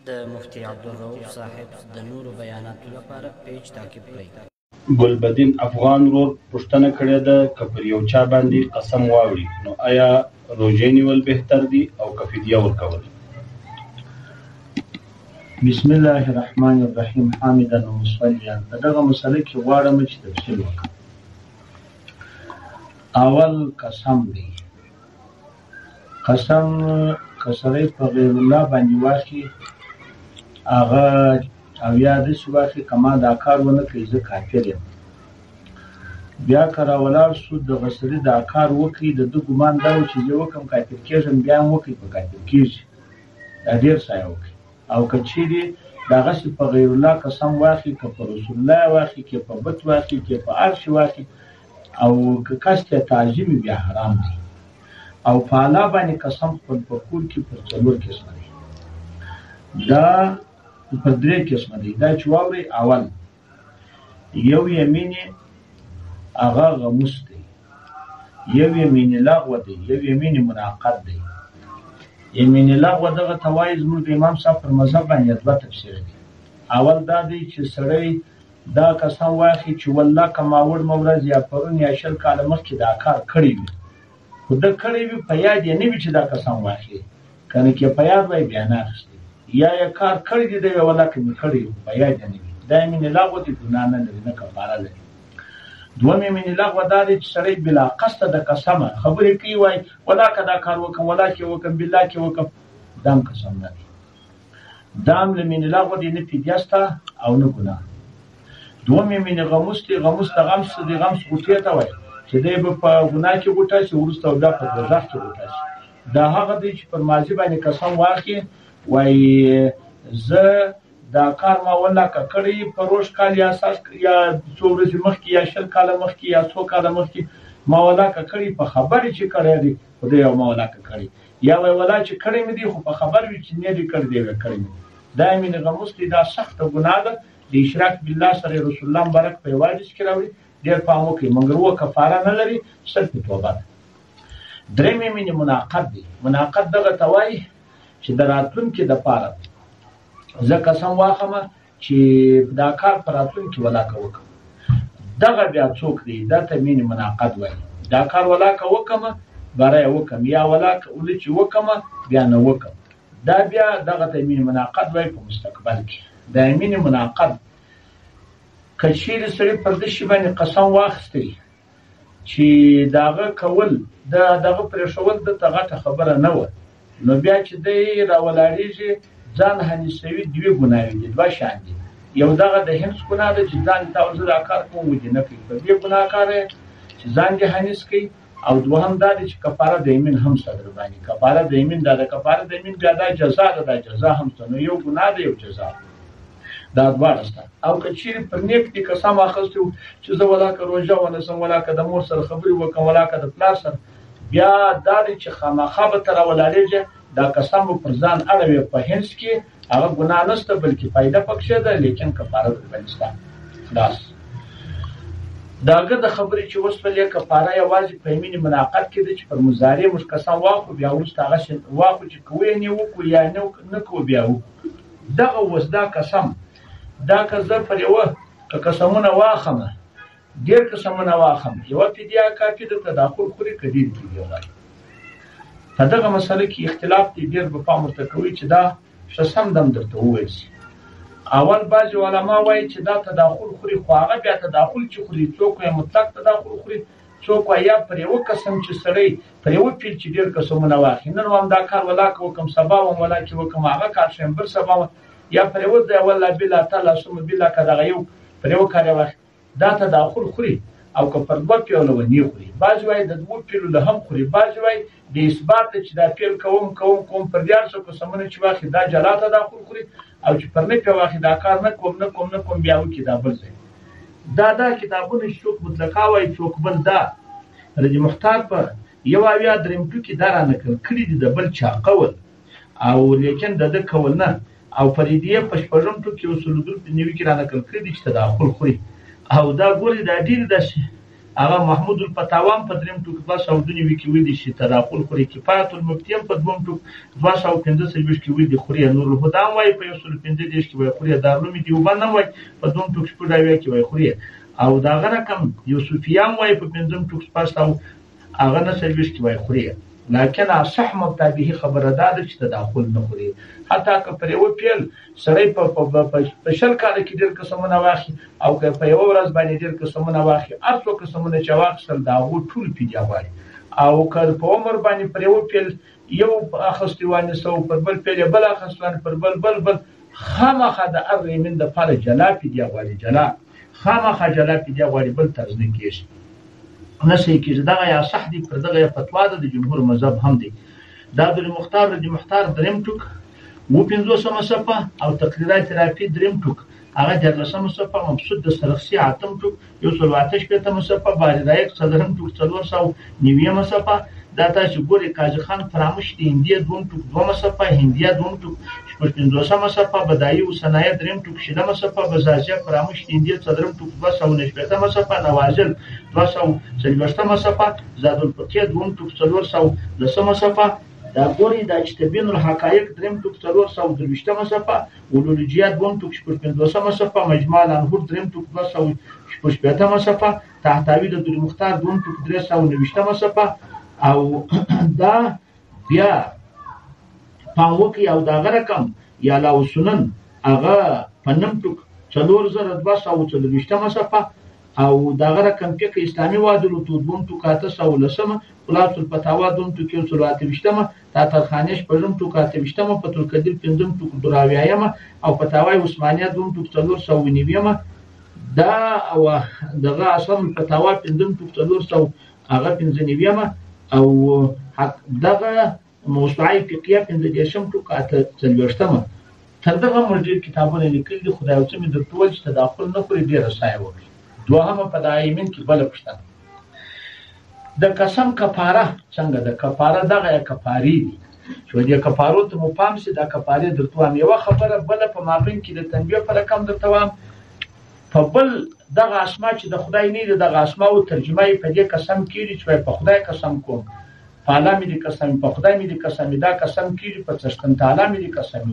د مفتي عبدالرؤف صاحب د نورو بیاناتو لپاره پیج تعقیب کړئ. ګلبدین افغان ورور پوښتنه کړې ده، که پر یو چا باندې قسم واوړي نو آیا روژې نیول بهتر دي او که فدیه ورکول؟ بسم الله الرحمن الرحیم حامدا ومصلیا. په دغه مسله کې غواړم چې تفصیل وکړم. اول قسم دی، قسم که سړی په غیر الله باندې واخلي هغه او یا داسې واخلي که ما دا کار ونه کړي زه کافر یم، بیا که راولاړ سو دغه سړي دا کار وکړي، د ده ګمان دا و چې زه وکړم کافر کېږم، بیا هم وکړي په کافر کېږي، دا ډېر سایه وکړي. او که چیرې دغسې په غیر الله قسم واخلي، که په رسول الله واخلي، که په بت واخلي، که په عرش واخلي، او که قصد یې تعظیم بیا حرام دی. او په الله باندې قسم خپل په کور کې پر څلور قسمه دی، دا پر درې قسمه دی. دا چې واورئ، اول یو یمین هغه غموس دی، یو یمین لغو دی، یو یمین مناقض دی. یمین لغو دغه ته وایي، زموږ د امام صاحب پر مذهب باندې دوه تفسیره دي. اول دا دی چې سړی دا قسم واخلي چې والله که ما وړمه ورځ یا پرون یا 20 کاله مخکې دا کار کړی وي، خو ده کړی وي په یاد یې نه وي چې دا قسم واخلي، که نه کې په یاد وای بیا نه اخیستی، یا یې کار کړی دی، دی والله که مې کړی خو په یاد یې نه وي، دا یمین لغو دی، ګناه نه لري، نه کفاره لري. دوم یمین لغو دا دی چې سړی بلا قصده د قسمه خبرې کوي، وایي والله که دا کار وکړم، والله که وکړم، بالله که وکړم، دا هم قسم نه دی، دا هم له یمین لغو دی، نه فدیه شته او نه ګناه. دوم یمین غموس دی، غموس ته غمس دی، غمس غوټې ته وایي چې دی به په ګناه کې غوټه شي، وروسته بیا په دوزخ کې غوټه شي. دا هغه دی چې پر ماضي باندې قسم واخلي، وایي زه دا کار ما والله که کړی پروش کال یا ساس یا څو ورځې مخکې یا 20 کاله مخکې یا څو کاله مخکې ما والله که کړی، په خبرې چې کړی دی خو دی ما والله که کړی، یا وایي والله چې کړی مې دی خو په خبر وي چې نه دی کړی، دی وایي کړی مې دی. دا یمین غموس دی، دا سخته ګناه ده. د اشراک بالله سره رسول الله مبارک په یو حدیث کې راوړي، ډېر پام وکړئ، مګر هو کفاره نه لري، صرف توبه ده. دریم یمین مناقض دی، مناقض دغه ته وایي چې د راتلونکي دپاره زه قسم واخلم چې دا کار په راتلونکي ولاکه وکړم، دغه بیا څوک دی، دا ته یمین مناقض وایي. دا کار ولاکه وکړم باره یې وکړم، یا ولاکه ولې چې وکړم بیا نه وکړم، دا بیا دغه ته یمین مناقض وایي په مستقبل کې. دا یمین مناقض که چیرې سړي پر دشي باندې قسم واخیستی چې د هغه کول د دغه پرېښول ده ته غټه خبره نه وه، نو بیا چې دی راولاړېږي ځان حنیسوي، دوې ګناوې دي، دوه شیان دي. یو دغه د حنس ګناه ده چې ځان ته زه دا کار کوم ودې نه کوي، په دې ګناهکار یې چې ځان دې حنیس کوي. او دوهم دا دی چې کفاره د یمین هم شته در باندې، کفاره د یمین دا ده، کفاره د یمین بیا دا جزا ده، دا جزا هم شته، نو یو ګناه ده یو جزا ده، دا دواړه شته. او که چیرې پر نیک دې قسم اخیستی و چې زه ولاکه روژه ونیسم، ولاکه د مور سره خبرې وکړم، ولاکه د پلار سره، بیا دا دی چې خامخا به ته راولاړېږې، دا قسم به پر ځان اړوې. په هنس کې هغه ګناه نشته بلکې فایده پکښې ده، لیکن کفاره در باندې شته. خلاص د هغه د خبرې چې وسولې، کفاره یوازې په یمین مناقض کې ده چې پر مضارع موږ قسم واخلو، بیا وروسته هغه واخلو چې کوو یې نه وکړو یا نه کوو بیا وکړو. دغه اوس دا قسم، دا که زه پر یوه که قسمونه واخم، ډېر قسمونه واخم، یوه فدیه کافي ده، تداخل خوري که ډېر فدیه واخلي. په دغه مسله کې اختلاف دی، ډېر به پام ورته کوئ چې دا ښه سم دم درته وویل شي. اول بعضې علما وایي چې دا تداخل خوري، خو هغه بیا تداخل چې خوري، څوک وایي مطلق تداخل خوري، څوک وایي یا پر یوه قسم چې سړی پر یوه پیل چې ډېر قسمونه واخلي، نن وام دا کار ولاکه وکړم، سبا وم ولاکه وکړم، هغه کار ښیم بل سبا وم، یا پر یوه ځای والله بالله تعالی ثم بالله که دغه یو پر یوه کار یې واخلي، دا تداخل خوري. او که پر دوه پیلو ونې خوري، بعضې وایي د دوو پیلو له هم خوري، بعضې وایي د اثبات ده چې دا پیل کوم کوم کوم پر دې هر څه قسمونه چې واخلي دا جلا تداخل خوري، او چې پر نه پې واخلي دا کار نه کوم نه کوم نه کوم بیا وکړي دا بل ځای. دا دا کتابونه چې څوک مطلقه وایي څوک بل، دا رضي مختار په 71 دریم ټکي دا را نقل کړي دي د بل چا قول، او لیکن د ده قول نه. او فریدیه په شپږم ټکي اصول الدین په نیوي کې را نقل کړي دي چې تداخل خوري. او دا ګوري دا ډېر داسې هغه محمود الفتاوا هم په دریم ټوک 292 کې ویلي چې تداخل خوري. کفایت المفتي هم په دوم ټوک 245 کې ویلي خوري. نور الهدى هم وایي په 135 کې وایي خوري. دارالعلوم دیوبند هم وایي په دوم ټوک 76 کې وایي خوري. او دغه رقم یوسفیه هم وایي په پنځم ټوک 649 کې وایي خوري. لکن اصح مبتابه خبره دا ده چې تداخل نه خوري. حتی که پر یوه پیل سړی په 20 کاله کې ډېر قسمونه واخلي او که په یوه ورځ باندې ډېر قسمونه واخلي، هر څو قسمونه چې واخیستل د هغو ټول فدیه غواړي. او که په عمر باندې پر یوه پیل یو اخیستی وانیسته او پر بل پیل یې بل اخیستی وانیسته، پر بل بل بل، خامخا د هر یمین دپاره جلا فدیه غواړي، جلا خامخا جلا فدیه غواړي، بل طرز نه کېږي، نه صحیح کېږي. دغه یا صح دی، پر دغه یې فتوا ده، د جمهور مذهب هم دی. دا د مختار د مختار دریم ټوک 55 صفحه او تقریرات رافي دریم ټوک هغه 13 صفحه، مبسوط د سرخسي اتم ټوک 168 صفحه، باري رایق څلورم ټوک 490 صفحه. دا تاسو ګورئ قاضي خان فراموش دی هندیه دوم ټوک 2 صفحه، هندیه دوم ټوک 55 صفحه، بدایي و صنایع دریم ټوک 20 صفحه، بزازیه فراموش دی هندیه څلورم ټوک 269 صفحه، نوازل 240 صفحه، زاد الفقیه دوم ټوک 410 صفحه. دا ګورئ دا چې تبین الحقایق دریم ټوک 423 صفحه، اولولوجیه دوم ټوک 55 صفحه، مجموع الانهور دریم ټوک 266 صفحه، تحتاوي د در مختار دوم ټوک 390 صفحه. او دا بیا پام وکړئ. او دغه رقم یا لاو سنن هغه په نیم ټوک 4224 صفحه، او دغه رقم فقه اسلامي وادلو تو دوم ټوک 810، خلاص الفتاوا دوم ټوک 128، تاترخانې شپږم ټوک 28، فتح القدیر پنځم ټوک 73، او فتاوای عثمانیه دوم ټوک 490. دا او دغه اصل الفتاوا پنځم ټوک 495، او دغه موسوعه فقهیه 35 ټوک 48. تر دغه موږ ډېر کتابونه لیکلي دي، خو دا یو څه مې درته وویل چې تداخل نه خوري، ډېره سایه وکړي. دوهمه په دا یمین کې بله پوښتنه د قسم کفاره څنګه ده؟ کفاره دغه یا کفارې دي چې دې کفارو ته مو پام شي. دا کفارې درته وایم یوه خبره، بله په مابین کې د تنبیه په رقم درته وایم. په بل دغه اسما چې د خدای نه دی، دغه اسماو ترجمه یې په دې قسم کېږي چې وایي په خدای قسم کوم، په الله مې دې قسم، په خدای مې دې قسم، دا قسم کېږي په څښتن تعالی مې دې قسم.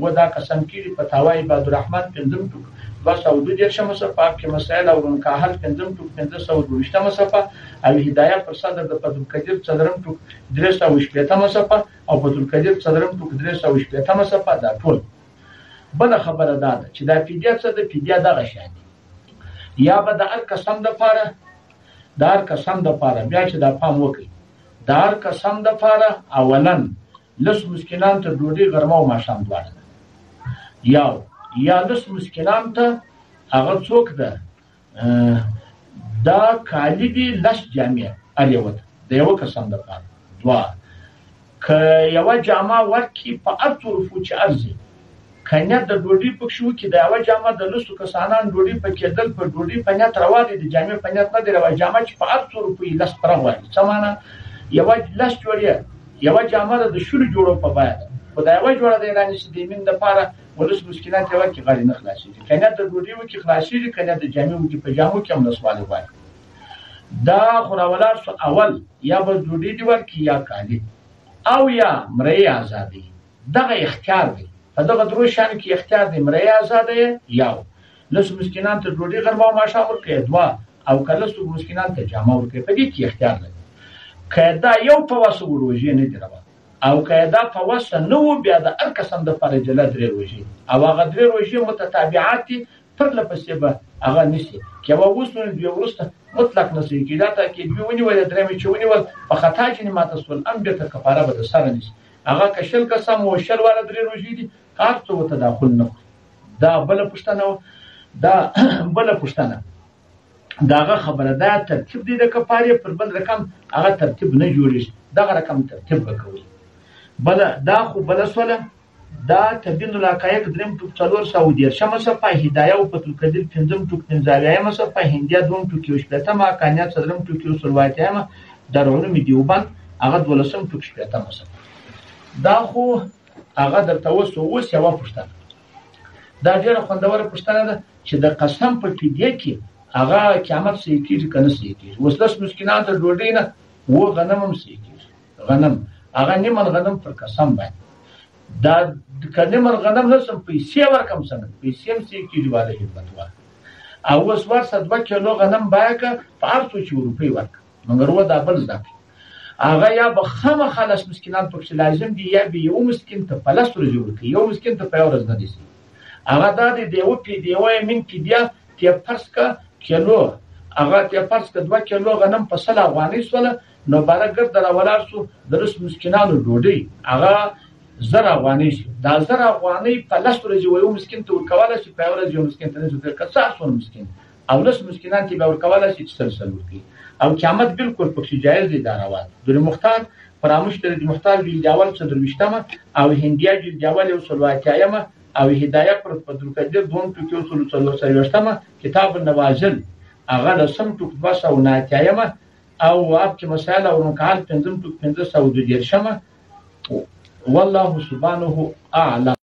و دا قسم کېږي په تاوای عباد الرحمن پنځم ټوک 232 صفحه، کې مسائل او رنکاهل پنځم ټوک 522 صفحه، او هدایه پر صدر د فتح القدیر څلورم ټوک 360 صفحه، او فتح القدیر څلورم ټوک 360 صفحه. دا ټول. بله خبره دا ده چې دا فدیه څه ده؟ فدیه دغه شی دی، یا به د هر قسم دپاره، د هر قسم دپاره بیا چې دا پام وکړئ، د هر قسم دپاره اولا لس مسکینان ته ډوډۍ غرمه او ماښام دواړه ده، یا لس مسکینان ته هغه څوک ده دا کالي دي لس جامې هر یوه ته د یوه قسم دپاره. دوه، که یوه جامه ورکړي په هر څو روپو چې ارزي، که نیت د ډوډۍ پکښې وکړي، د یوه جامه د لسو کسانان ډوډۍ په کېدل په ډوډۍ په نیت روا دی، د جامې په نیت نه دی روا. جامه چې په هر څو روپو یې لس پره غواړي، څه معنا؟ یوه لس جوړې یوه جامه ده د 20 جوړو په بیه ده، خو دا یوه جوړه دی رانیسي د یمین دپاره ولس مسکینان ترې ورکړي، غاړې نه خلاصېږي. که نیت د ډوډۍ وکړي خلاصېږي، که نیت د جامې وکړي په جامو کې هم لسوالی غواړي. دا خو راولاړ شو اول یا به ډوډۍ دې ورکړي یا کالي او یا مرۍ ازادوي، دغه اختیار دی. په دغه درو شیانو کې اختیار دی، مرۍ ازاده یې یو، لسو مسکینان ته ډوډۍ غرمه او ماښام ورکړي دوه، او که لسو مسکینان ته جامه ورکړي، په دې کې اختیار لري. که دا یو په وسه و روژې نه دي روا، او که دا په وسه نه و بیا د هر قسم دپاره جلا درې روژې، او هغه درې روژې متتابعات دي، پرله پسې به هغه نیسي. که یوه اوس ونیول دوې وروسته مطلق نه صحیح کېږي. دا ته که دوې ونیولې درېیم یې چې ونیول په خطا جنې ماته سول، هم بېرته کفاره به د سره نیسي. هغه که 20 قسم و 20 واره درې روژې دي، هر څه ورته تداخل نه خوري. دا بله پوښتنه وه. دا بله پوښتنه دغه خبره دا ترتیب دی د کفارې پر بل رقم هغه ترتیب نه جوړېږي، دغه رقم ترتیب به کوي. بله دا خو بله سوله. دا تبین الحقایق دریم ټوک 430 صفحه، هدایه او فتح القدیر پنځم ټوک 75 صفحه، هندیه دوم ټوک 61، حقانیه څلورم ټوک 180، دارالعلوم دیوبند هغه 12 ټوک 60 صفحه. دا خو هغه درته اوس اوس یوه پوښتنه، دا ډېره خوندوره پوښتنه ده چې د قسم په فدیه کې هغه قیامت صحیح کېږي که نه صحیح کېږي. اوس لس مسکینان ته ډوډۍ نه و غنم هم صحیح کېږي، غنم هغه نیمن غنم پر قسم باندې دا که نیمن غنم نه سم پیسې ورکم څنګه پیسې هم صحیح کېږي واله فتوا. او اوس ورسه 2 کیلو غنم بیه که په هر څو چې روپۍ ورکړه، مګر و دا بل زده کړي هغه یا به خامخا لس مسکینان پکښې لازم دي، یا به یو مسکین ته په 10 ورځې ورکوي، یو مسکین ته په یوه ورځ نه دي. هغه دا دی د یوه د یوه من فدیه ته فرض که کیلو هغه ته فرض که 2 کیلو غنم په 100 افغانۍ سوله، نو باره ګرده راولاړ سو د لس مسکینانو ډوډۍ هغه 1000 افغانۍ شو. دا 1000 افغانۍ په 10 ورځې و یو مسکین ته ورکولی شي، په یوه ورځ یو مسکین ته نه شي ورکولی، که څه هر څومره مسکین او لس مسکینان ته بیا ورکولی شي چې سل سل ورکوي. او قیامت بالکل پکښې جایز دی، دا روا دی. در مختار فراموش د مختار جلد اول 24مه او هندیه جلد اول 180مه او هدایه پر بدرالقدیر دوم ټوک 144مه، کتاب النوازل هغه لسم ټوک 289مه او اب کې مسایل او نکال پنځم ټوک 532مه. والله سبحانه اعلم.